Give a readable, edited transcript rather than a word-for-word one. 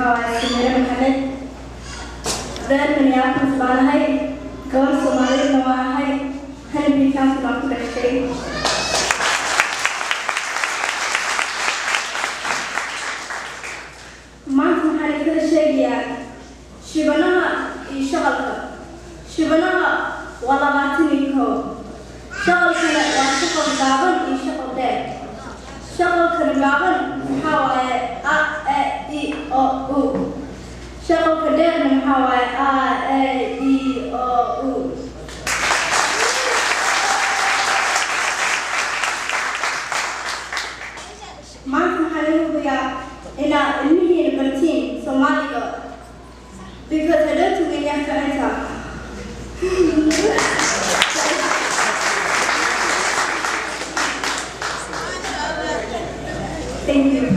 Waxaa waaye Samiire Maxamed. Reer Minneapolis baan ahay, gabar Soomaaliyadna waan ahay, Hennepin County baan ku dhashay. Maanta waxaan idinkala sheegayaa shibanaha iyo shaqalka. Shibanaha waa 21, shaqalkana waa shaqal gaaban iyo shaqal dheer. Shaqalkana gaaban maxaa waaye? A, E, I, O, U. Shaqalka dheerna maxaa waaye? A, E, I, O, U. Maanta waxaan idin hubiyaa inaa ilmihiina bartiin Soomaaliga, because hadhowtu way anfacaysaa. Thank you.